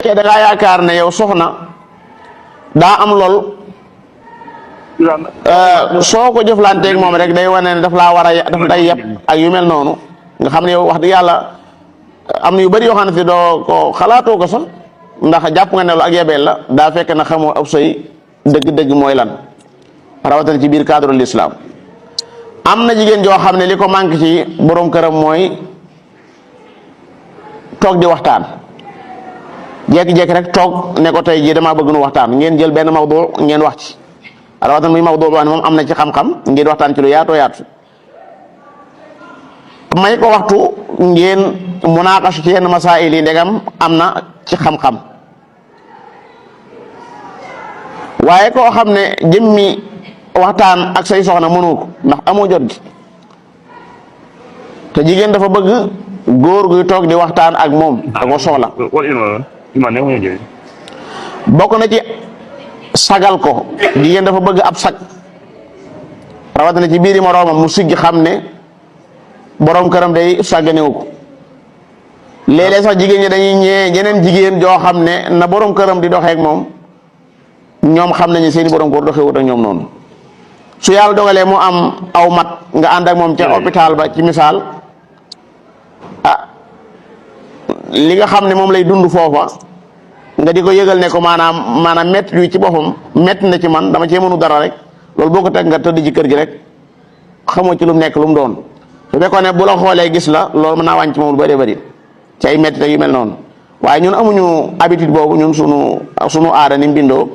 fekkee da ngaa yaakaar ne yow soxna daa am lool soo ko jëflanteeg moom rek day wane ne daf laa war a daf day yeb ak yu mel noonu nga xam ne yow wax dëgg yàlla am na yu bëri yoo xam ne doo ko xalaatoo ko sax ndax jàpp nga ne lu ak yebeel la daa fekk na xamoo ab sëy dëgg-dëgg mooy lan rawatina ci biir cadre l'islam. am na jigéen joo xam ne li ko manqué ci borom këram mooy toog di waxtaan jékki-jékki rek toog ne ko tey jii damaa bëgg nu waxtaan ngeen jël benn mawdu ngeen wax ci rawatina muy mawdu boo xam ne moom am na ci xam-xam ngeen waxtaan ci lu yaatoo yaatu may ko waxtu ngeen munaaqashu ci yenn masaa'il yi ndegam am na ci xam-xam waaye koo xam ne jëmmi waxtaan ak say soxna mënu ko ndax amoo jot gi te jigéen dafa bëgg góor guy toog di waxtaan ak moom da ko soxla bokk na ci sagal ko jigéen dafa bëgg ab sag rawatina ci biiri moroomam mu siggi xam ne borom këram day sàgganewu ko léeg-léeg sax jigéen ñi dañuy ñee ñeneen jigéen joo xam ne na borom këram di doxeek moom ñoom xam nañu seeni borom kër doxewut ak ñoom noonu su yàlla dogalee mu am aw mat nga ànd ak moom ca hôpital ba ci misaal li nga xam ne moom lay dund foofa nga di ko yëgal ne ko maanaam métti yu ci boppam métti na ci man dama cee mënu dara rek loolu boo ko teg nga tëdd ci kër gi rek xamoo ci lu mu nekk lu mu doon su fekkoon ne bu la xoolee gis la loolu mën naa wàññi ci moom lu bëree bëri ci ay métti yu mel noonu waaye ñun amuñu habitude boobu ñun sunu aada ni mu bindoo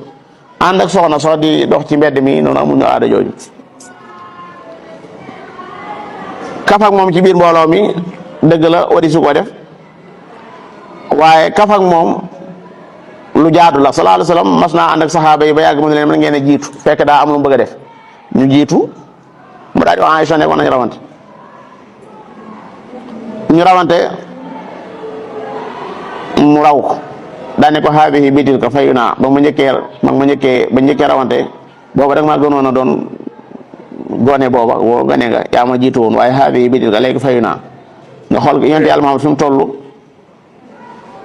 ànd ak soxna sax di dox ci mbedd mi noonu amuñu aada jooju kaf ak moom ci biir mbooloo mi dëgg la wari su ko def waaye kaf ak moom lu jaadu la sallallahu alayhi wasallam mas naa ànd ak saxaaba yi ba yàgg mu ne leen mën ngeen a jiitu fekk daa am lu mu bëgg a def ñu jiitu mu daal di wax Aïcha ne ko nañ rawante ñu rawante mu raw ko daane ko xaabihi bitil ko fayu naa ba njëkkee rawante booba rek maa gënoon a doon gone booba woo gane nga yaa ma jiitu woon waaye xaabihi bitil ko léegi fayu naa nga xool yonent Yàlla Muhammad fi mu toll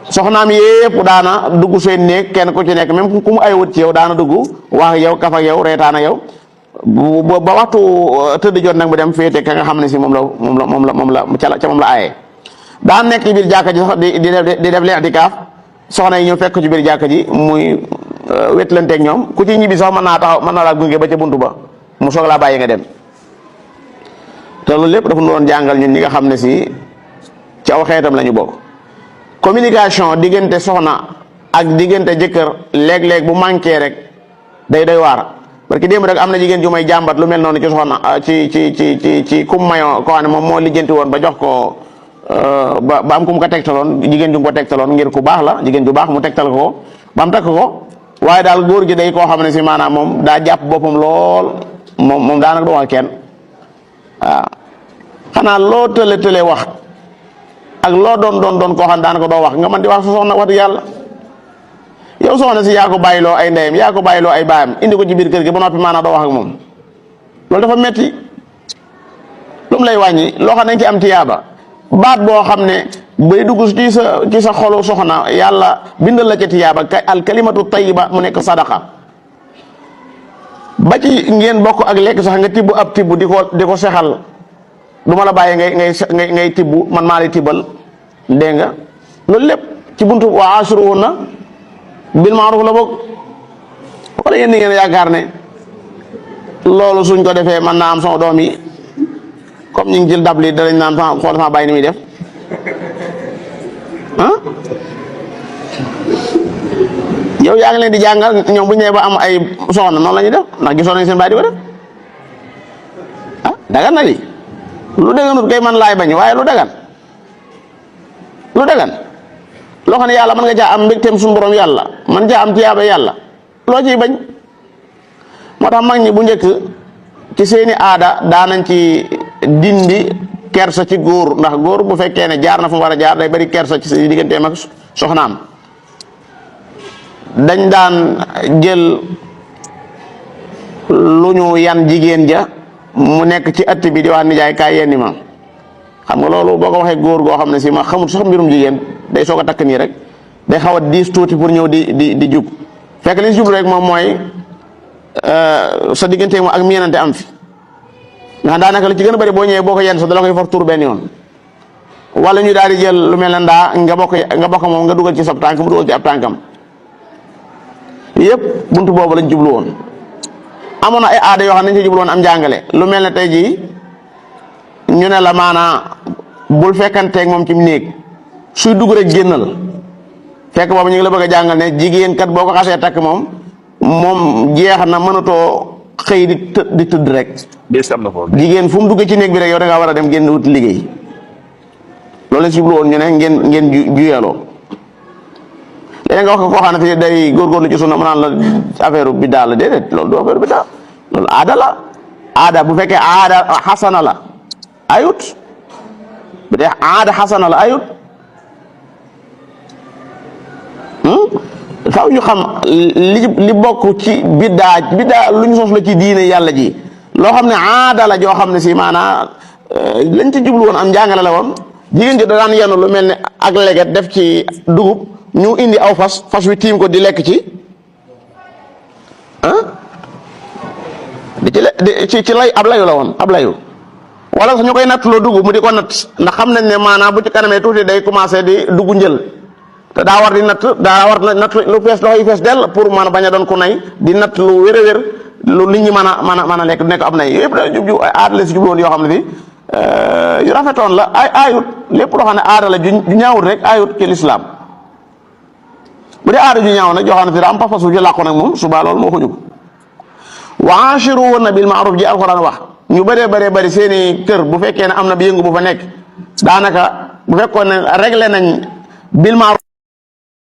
soxnaam yépp daana dugg seen néeg kenn ku ci nekk même ku mu ay wut ci yow daana dugg wax ak yow kaf ak yow reetaan ak yow ba waxtu tëdd jot nag mu dem féete ka nga xam ne si moom la aaye daan nekk ci biir jàkka ji sax di def i'tikaaf soxna yi ñëw fekk ci biir jàkka ji muy wetlanteeg ñoom ku ci ñibbi sax mën naa laa gunge ba ca buntu ba mu soog laa bàyyi nga dem te loolu lépp dafa doon jàngal ñun ñi nga xam ne si ci aw xeetam la ñu bokk. communication diggante soxna ak diggante jëkkër léeg-léeg bu manqué rek day doy waar parce que démb rek am na jigéen ju may jàmbat lu mel noonu ci soxna ci kum mayoo koo xam ne moom moo lijjanti woon ba jox ko ba am ku mu ko tegtaloon jigéen ju mu ko tegtaloon ngir ku baax la jigéen ju baax mu tegtal ko ba mu takk ko waaye daal góor gi day koo xam ne si maanaam moom daa jàpp boppam lool moom daanaka du wax kenn waaw xanaa loo tële wax ak loo doon koo xam daanaka doo wax nga man di wax sa soxna wax dëgg yàlla yow soxna si yaa ko bàyyiloo ay ndeyam yaa ko bàyyiloo ay baayam indi ko ci biir kër gi ba noppi maanaam doo wax ak moom loolu dafa metti lu mu lay wàññi loo xam ne dañ ci am tiyaaba baat boo xam ne bay dugg ci sa xolu soxna yàlla bindal la ca tiyaaba al kalimatu tayyiba mu nekk sadaqa ba ci ngeen bokk ak lekk sax nga tibb ab tibb di ko sexal du ma la bàyyi ngay tibb man maa lay tibbal dégg nga loolu lépp ci buntu wa ashiruhunna bil ma'ruf la bokk wala yéen ngeen yaakaar ne loolu suñ ko defee man naa am sama doom yi comme ñu ngi jël dab li danañ naan xool sama bàyyi ni muy def ah yow yaa ngi leen di jàngal ñoom bu ñu nee ba am ay soxna noonu la ñuy def ndax gisoon nañ seen bàyyi di ko def ah dagan na li lu daganut kay man laay bañ waaye lu dagan loo xam ne yàlla mën nga caa am mbégteem suñu borom yàlla man caa am tiyaaba yàlla loo ciy bañ moo tax mag ñi bu njëkk ci seeni aada daanañ ci dindi kersa ci góor ndax góor bu fekkee ne jaar na fu mu war a jaar day bari kersa ci digganteem ak soxnaam dañ daan jël lu ñu yan jigéen ja mu nekk ci ëtt bi di wax nijaay kaay yenni ma xam nga loolu boo ko waxee góor goo xam ne si ma xamul sax mbirum jigéen day soog a takk nii rek day xaw a diis tuuti pour ñëw di jub fekk li si jublu rek moom mooy sa diggante moom ak miinante am fi nga xam daanaka li ci gën a bëri boo ñëwee boo ko yenn sax dala koy for tur benn yoon wala ñu daal di jël lu mel ne ndaa nga bokk moom nga dugal ci sab tànk mu dugal ci ab tànkam yëpp buntu boobu lañ jublu woon. amoon na ay aada yoo xam ne dañ ci jublu woon am njàngale lu mel ne tey jii ñu ne la maanaa bul fekkanteeg moom ci néeg suy dugg rek génnal fekk boobu ñu ngi la bëgg a jàngal ne jigéen kat boo ko xasee takk moom jeex na mënatoo xëy di tëdd rek. jigéen fu mu duggee ci néeg bi rek yow da ngaa war a dem génn wut liggéey loolu lañ si jublu woon ñu ne ngeen juyaloo léegi nga wax ko koo xam ne fii day góorgóorlu ci sunna mu naan la affaire bi daal la déedéet loolu du affaire bi daal loolu aada la aada bu fekkee aada xasana la ayut bu dee aada xasana la ayut faaw ñu xam li bokk ci biddaa lu ñu sos la ci diine yàlla ji loo xam ne aada la joo xam ne si maanaa lañ ci jublu woon am njàngale la woon jigéen ji da daan yenu lu mel ne ak leget def ci dugub ñu indi aw fas wi tiim ko di lekk ci ci lay ab layu la woon ab layu wala sax ñu koy nattuloo dugub mu di ko natt ndax xam nañ ne maanaam bu ci kanamee tuuti day commencé di dugg njël te daa war di natt lu fees loxo yi fees dell pour mën a bañ a doon ku nay di natt lu wér a wér lu nit ñi mën a lekk du nekk ab nay yëpp da jub aada la si jublu woon yoo xam ne fi yu rafetoon la aayut lépp loo xam ne aada la ju ñaawut rek aayut ci lislaam bu dee aada ju ñaaw nag joo xam ne fi daa am pas-pas ju làqu nag moom suba loolu moo ko jug wa ashiruhunna bil ma'ruf ji alxuraan wax ñu bëree bëri seeni kër bu fekkee ne am na bi yëngu bu fa nekk daanaka bu fekkoon ne réglé nañ bil ma'ruf